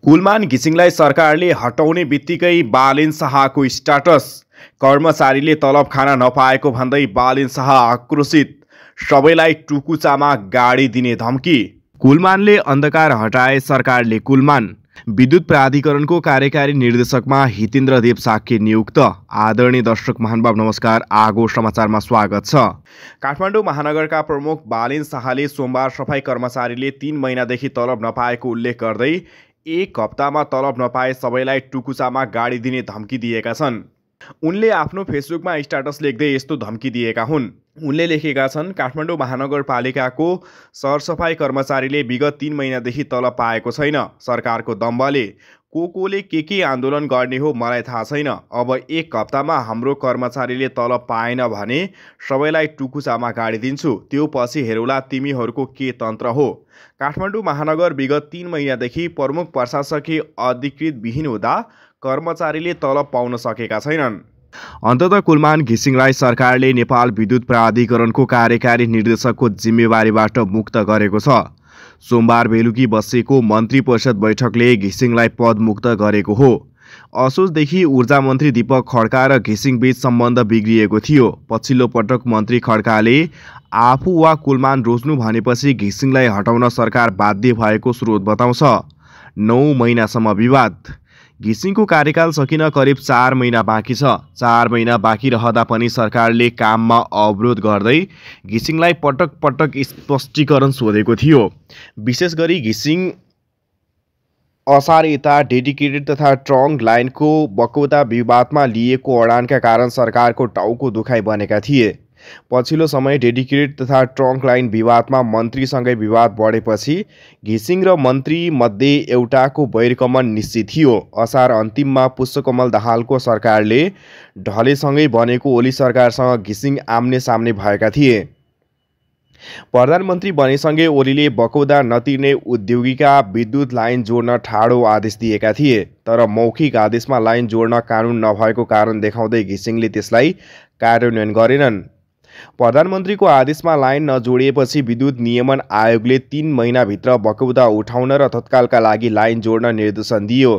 कुलमान घिसिङलाई सरकारले हटाउने बित्तिकै बालेन शाहको स्ट्याटस। कर्मचारीले तलब खान नपाएको भन्दै बालेन शाह आक्रोशित। सबैलाई टुकुचामा गाडी दिने धम्की। कुलमानले अन्धकार हटाए सरकारले। कुलमान विद्युत प्राधिकरणको कार्यकारी निर्देशकमा हितेन्द्र देव साक्य नियुक्त। आदरणीय दर्शक महानुभाव नमस्कार, आगो समाचारमा स्वागत छ। काठमाडौँ महानगरका प्रमुख बालेन शाहले सोमबार सफाई कर्मचारीले 3 महिनादेखि तलब नपाएको उल्लेख गर्दै एक हप्तामा तलब नपाए सबैलाई टुकुचामा गाडी दिने धम्की दिएका छन्। उनले आफ्नो फेसबुकमा स्ट्याटस लेख्दै यस्तो धम्की दिएका हुन्। उनले लेखेका छन्, काठमाडौँ महानगरपालिकाको सरसफाई कर्मचारीले विगत 3 महिनादेखि तलब पाएको छैन। सरकारको दम्बले कोले के आन्दोलन गर्ने हो मलाई थाहा छैन। अब एक हप्तामा हाम्रो कर्मचारीले तलब पाएन भने सबैलाई टुकुचामा गाडी दिन्छु, त्यो पछि हेरौला तिमीहरूको के तन्त्र हो। काठमाडौँ महानगर विगत 3 महिनादेखि प्रमुख प्रशासकीय अधिकृत विहीन हुँदा कर्मचारीले तलब पाउन सकेका छैनन्। अन्ततः कुलमान घिसिङलाई सरकारले नेपाल विद्युत प्राधिकरणको कार्यकारी निर्देशकको जिम्मेवारीबाट मुक्त गरेको छ। सोमबार बेलुकी बसेको मन्त्री परिषद बैठकले घिसिङलाई पदमुक्त गरेको हो। असोजदेखि ऊर्जा मन्त्री दीपक खड्का र घिसिङ बीच सम्बन्ध बिग्रिएको थियो। पछिल्लो पटक मन्त्री खड्काले आफू वा कुलमान रोज्नु भनेपछि घिसिङलाई हटाउन सरकार बाध्य भएको स्रोत बताउँछ। 9 महिनासम्म विवाद। घिसिङको कार्यकाल सकिन करिब 4 महिना बाँकी छ। 4 महिना बाँकी रहँदा पनि सरकारले काममा अवरोध गर्दै घिसिङलाई पटक पटक स्पष्टीकरण सोधेको थियो। विशेष गरी घिसिङ असार यता डेडिकेटेड तथा ट्रङ्क लाइनको बकौता विवादमा लिएको अडानका कारण सरकारको टाउको दुखाइ बनेका थिए। पछिल्लो समय डेडिकेटेड तथा ट्रङ्क लाइन विवादमा मन्त्रीसँगै विवाद बढेपछि घिसिङ र मन्त्री मध्ये एउटाको वैरकमन निश्चित थियो। असार अन्तिममा पुष्पकमल दाहालको सरकारले ढलेसँगै बनेको ओली सरकारसँग घिसिङ आम्ने सामने भएका थिए। प्रधानमन्त्री बनेसँगै ओलीले बकौदा नतिर्ने उद्योगीका विद्युत लाइन जोड्न ठाडो आदेश दिएका थिए। तर मौखिक आदेशमा लाइन जोड्न कानुन नभएको कारण देखाउँदै घिसिङले त्यसलाई कार्यान्वयन गरेनन्। प्रधानमन्त्रीको आदेशमा लाइन नजोडिएपछि विद्युत नियमन आयोगले 3 महिनाभित्र बकौदा उठाउन र तत्कालका लागि लाइन जोड्न निर्देशन दियो।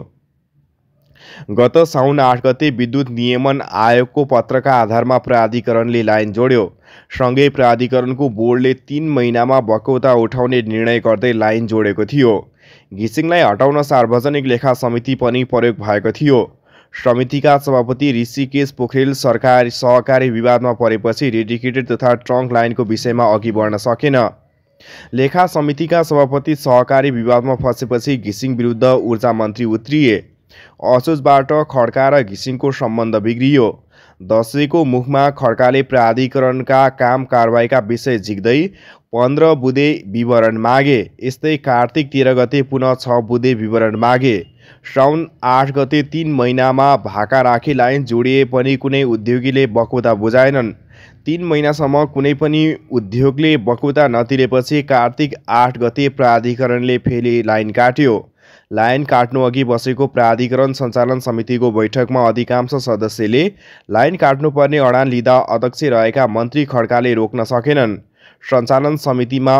गत साउन 8 गते विद्युत नियमन आयोगको पत्रका आधारमा प्राधिकरणले लाइन जोड्यो। सँगै प्राधिकरणको बोर्डले 3 महिनामा बकौदा उठाउने निर्णय गर्दै लाइन जोडेको थियो। घिसिङलाई हटाउन सार्वजनिक लेखा समिति पनि प्रयोग भएको थियो। समितिका सभापति ऋषिकेश पोखरेल सरकारी सहकारी विवादमा परेपछि डेडिकेटेड तथा ट्रङ्क लाइनको विषयमा अघि बढ्न सकेन। लेखा समितिका सभापति सहकारी विवादमा फसेपछि घिसिङ विरुद्ध ऊर्जा मन्त्री उत्रिए। असोजबाट खड्का र घिसिङको सम्बन्ध बिग्रियो। दशैंको मुखमा खड्काले प्राधिकरणका काम कारबाहीका विषय झिक्दै 15 बुँदे विवरण मागे। यस्तै कार्तिक 13 गते पुनः 6 बुँदे विवरण मागे। साउन 8 गते 3 महिनामा भाका राखी लाइन जोडिए पनि कुनै उद्योगीले बकौदा बुझाएनन्। 3 महिनासम्म कुनै पनि उद्योगले बकौदा नतिरेपछि कार्तिक 8 गते प्राधिकरणले फेरि लाइन काट्यो। लाइन काट्नु अघि बसेको प्राधिकरण सञ्चालन समितिको बैठकमा अधिकांश सदस्यले लाइन काट्नुपर्ने अडान लिँदा अध्यक्ष रहेका मन्त्री खड्काले रोक्न सकेनन्। सञ्चालन समितिमा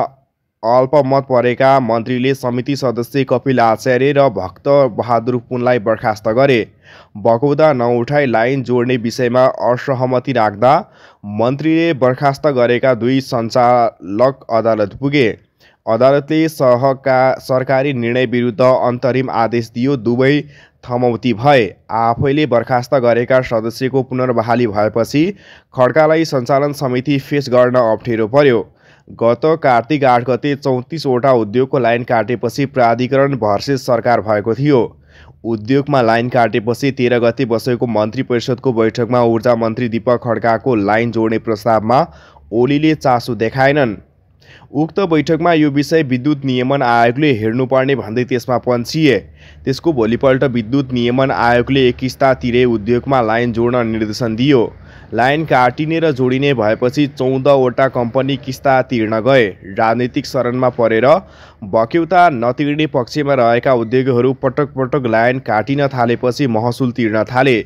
अल्पमत परेका मन्त्रीले समिति सदस्य कपिल आचार्य र भक्त बहादुर पुनलाई बर्खास्त गरे। बकौदा नउठाई लाइन जोड्ने विषयमा असहमति राख्दा मन्त्रीले बर्खास्त गरेका 2 सञ्चालक अदालत पुगे। अदालतले सरकारी निर्णय विरुद्ध अन्तरिम आदेश दियो। दुवै थमौती भए। आफैले बर्खास्त गरेका सदस्यको पुनर्बहाली भएपछि खड्कालाई सञ्चालन समिति फेस गर्न अप्ठ्यारो पर्यो। गत कार्तिक 8 गते 34 वटा उद्योगको लाइन काटेपछि प्राधिकरण भर्सेस सरकार भएको थियो। उद्योगमा लाइन काटेपछि 13 गते बसेको मन्त्री परिषदको बैठकमा ऊर्जा मन्त्री दीपक खड्काको लाइन जोड्ने प्रस्तावमा ओलीले चासो देखाएनन्। उक्त बैठकमा यो विषय विद्युत नियमन आयोगले हेर्नुपर्ने भन्दै त्यसमा पन्छिए। त्यसको भोलिपल्ट विद्युत नियमन आयोगले एक किस्ता तिरे उद्योगमा लाइन जोड्न निर्देशन दियो। लाइन काटिने र जोडिने भएपछि 14 वटा कम्पनी किस्ता तिर्न गए। राजनीतिक शरणमा परेर बक्यौता नतिर्ने पक्षमा रहेका उद्योगहरू पटक पटक लाइन काटिन थालेपछि महसुल तिर्न थाले।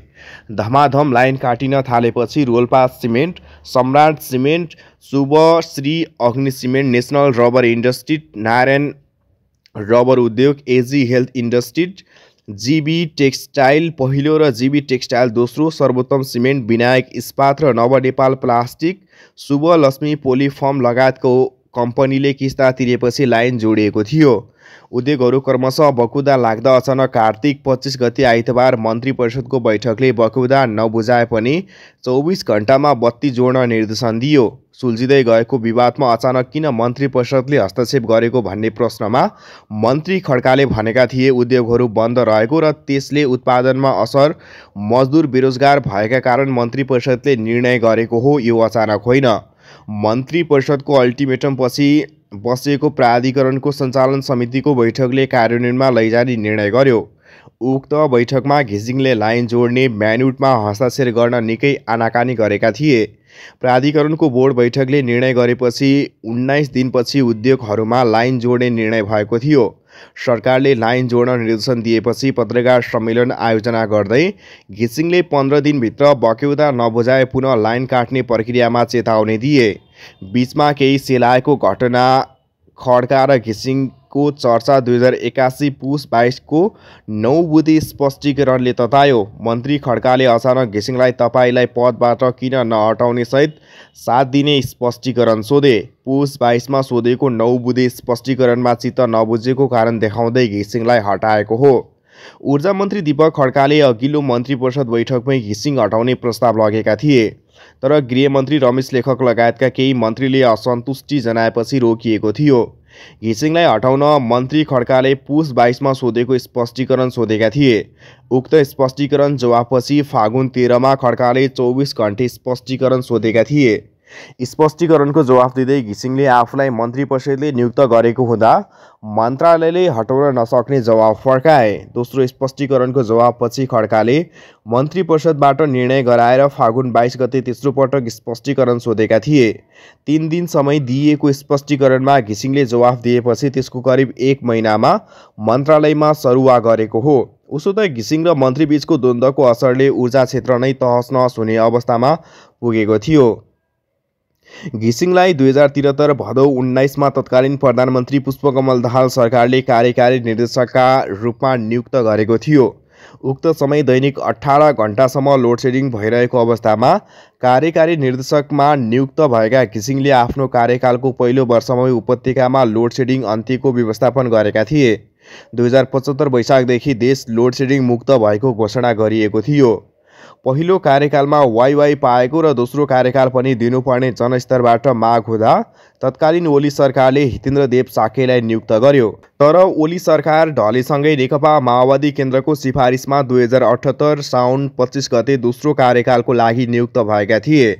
धमाधम लाइन काटिन थालेपछि Rolpa cement, Samrat cement, Shubhashree Agni cement, national rubber industry, Narayan rubber उद्योग AG health industries, GB textile पहिलो र जीबी टेक्सटाइल दोस्रो, सर्वोत्तम सिमेन्ट, विनायक इस्पात र नव नेपाल प्लास्टिक, शुभ लक्ष्मी पोलिफर्म लगायतको कम्पनीले किस्ता तिरेपछि लाइन जोडिएको थियो। उद्योगहरू क्रमशः बकुदा लाग्दा अचानक कार्तिक 25 गते आइतबार मन्त्री परिषदको बैठकले बकुदा नबुझाए पनि 24 घण्टामा बत्ती जोड्न निर्देशन दियो। सुल्झिँदै गएको विवादमा अचानक किन मन्त्री परिषदले हस्तक्षेप गरेको भन्ने प्रश्नमा मन्त्री खड्काले भनेका थिए उद्योगहरू बन्द रहेको र त्यसले उत्पादनमा असर, मजदुर बेरोजगार भएका कारण मन्त्री परिषदले निर्णय गरेको हो, यो अचानक होइन। मन्त्री परिषदको अल्टिमेटमपछि बसेको प्राधिकरणको सञ्चालन समितिको बैठकले कार्यान्वयनमा लैजाने निर्णय गर्यो। उक्त बैठकमा घिसिङले लाइन जोड्ने म्यानुटमा हस्ताक्षर गर्न निकै आनाकानी गरेका थिए। प्राधिकरणको बोर्ड बैठकले निर्णय गरेपछि 19 दिनपछि उद्योगहरूमा लाइन जोड्ने निर्णय भएको थियो। सरकारले लाइन जोड्न निर्देशन दिएपछि पत्रकार सम्मेलन आयोजना गर्दै घिसिङले 15 दिनभित्र बक्यौदा नबुझाए पुनः लाइन काट्ने प्रक्रियामा चेतावनी दिए। बीचमा केही सेलाएको घटना खड्का र घिसिङको चर्चा 2081 पुस 22 को 9 बुँदे स्पष्टीकरणले ततायो। मन्त्री खड्काले अचानक घिसिङलाई तपाईँलाई पदबाट किन नहटाउने सहित 7 दिने स्पष्टीकरण सोधे। पुस 22 मा सोधेको 9 बुँदे स्पष्टीकरणमा चित्त नबुझेको कारण देखाउँदै घिसिङलाई हटाएको हो। ऊर्जा मन्त्री दीपक खड्काले अघिल्लो मन्त्री परिषद बैठकमै घिसिङ हटाउने प्रस्ताव लगेका थिए, तर गृहमन्त्री रमेश लेखक लगायतका केही मन्त्रीले असन्तुष्टि जनाएपछि रोकिएको थियो। घिसिङलाई हटाउन मन्त्री खड्काले पुस 22 मा सोधेको स्पष्टीकरण सोधेका थिए। उक्त स्पष्टीकरण जवाफपछि फागुन 13 मा खड्काले 24 घण्टे स्पष्टीकरण सोधेका थिए। स्पष्टीकरणको जवाफ दिँदै घिसिङले आफूलाई मन्त्री परिषदले नियुक्त गरेको हुँदा मन्त्रालयले हटाउन नसक्ने जवाफ फर्काए। दोस्रो स्पष्टीकरणको जवाफपछि खड्काले मन्त्री परिषदबाट निर्णय गराएर फागुन 22 गते तेस्रो पटक स्पष्टीकरण सोधेका थिए। 3 दिन समय दिइएको स्पष्टीकरणमा घिसिङले जवाफ दिएपछि त्यसको करिब 1 महिनामा मन्त्रालयमा सरुवा गरेको हो। उसो त घिसिङ र मन्त्रीबीचको द्वन्द्वको असरले ऊर्जा क्षेत्र नै तहस नहस हुने अवस्थामा पुगेको थियो। घिसिङलाई 2073 भदौ 19 मा तत्कालीन प्रधानमन्त्री पुष्पकमल दाहाल सरकारले कार्यकारी निर्देशकका रूपमा नियुक्त गरेको थियो। उक्त समय दैनिक 18 घण्टासम्म लोडसेडिङ भइरहेको अवस्थामा कार्यकारी निर्देशकमा नियुक्त भएका घिसिङले आफ्नो कार्यकालको पहिलो वर्षमै उपत्यकामा लोडसेडिङ अन्त्यको व्यवस्थापन गरेका थिए। 2075 वैशाखदेखि देश लोडसेडिङ मुक्त भएको घोषणा गरिएको थियो। पहिलो कार्यकालमा वाइवाई पाएको र दोस्रो कार्यकाल पनि दिनुपर्ने जनस्तरबाट माग हुँदा तत्कालीन ओली सरकारले हितेन्द्र देव साकेलाई नियुक्त गर्यो। तर ओली सरकार ढलेसँगै नेकपा माओवादी केन्द्रको सिफारिसमा 2078 साउन 25 गते दोस्रो कार्यकालको लागि नियुक्त भएका थिए।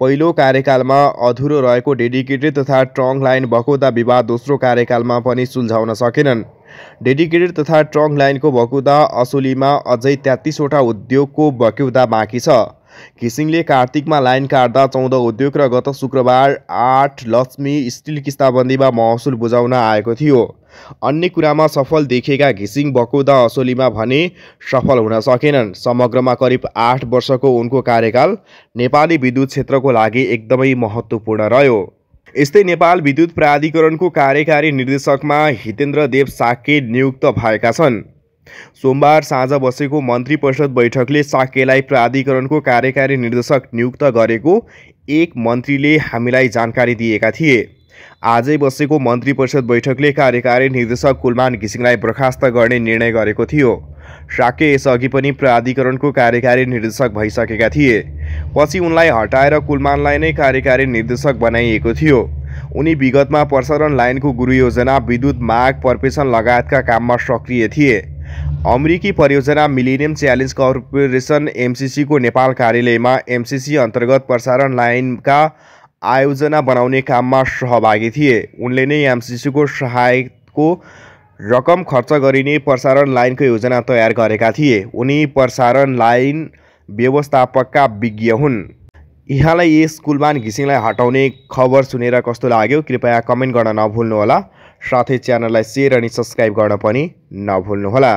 पहिलो कार्यकालमा अधुरो रहेको डेडिकेटेड तथा ट्रङ्क लाइन बकौदा विवाद दोस्रो कार्यकालमा पनि सुल्झाउन सकेनन्। डेडिकेटेड तथा ट्रङ्क लाइनको बकौदा असोलीमा अझै 33 वटा उद्योगको बक्यौदा बाँकी छ। घिसिङले कार्तिकमा लाइन काट्दा 14 उद्योग र गत शुक्रबार 8 लक्ष्मी स्टिल किस्ताबन्दीमा महसुल बुझाउन आएको थियो। अन्य कुरामा सफल देखेका घिसिङ बकौदा असोलीमा भने सफल हुन सकेनन्। समग्रमा करिब 8 वर्षको उनको कार्यकाल नेपाली विद्युत क्षेत्रको लागि एकदमै महत्त्वपूर्ण रह्यो। यस्तै नेपाल विद्युत प्राधिकरणको कार्यकारी निर्देशकमा हितेन्द्र देव साके नियुक्त भएका छन्। सोमबार साँझ बसेको मन्त्री परिषद बैठकले साकेलाई प्राधिकरणको कार्यकारी निर्देशक नियुक्त गरेको एक मन्त्रीले हामीलाई जानकारी दिएका थिए। आजै बसेको मन्त्री परिषद बैठकले कार्यकारी निर्देशक कुलमान घिसिङलाई बर्खास्त गर्ने निर्णय गरेको थियो। साके यसअघि पनि प्राधिकरणको कार्यकारी निर्देशक भइसकेका थिए। पछि उनलाई हटाएर कुलमानलाई नै कार्यकारी निर्देशक बनाइएको थियो। उनी विगतमा प्रसारण लाइनको गुरु योजना, विद्युत माग पर्पेसन लगायतका काममा सक्रिय थिए। अमेरिकी परियोजना मिलेनियम च्यालेन्ज कर्पोरेसन एमसीसी को नेपाल कार्यालयमा एमसीसी अन्तर्गत प्रसारण लाइनका आयोजना बनाउने काममा सहभागी थिए। उनले नै एमसीसी को सहायकको रकम खर्च गरिने प्रसारण लाइनको योजना तयार गरेका थिए। उनी प्रसारण लाइन व्यवस्थापकका विज्ञ हुन्। यहाँलाई यस कुलमान घिसिङलाई हटाउने खबर सुनेर कस्तो लाग्यो कृपया कमेन्ट गर्न नभुल्नुहोला। साथै च्यानललाई शेयर अनि सब्स्क्राइब गर्न पनि नभुल्नुहोला।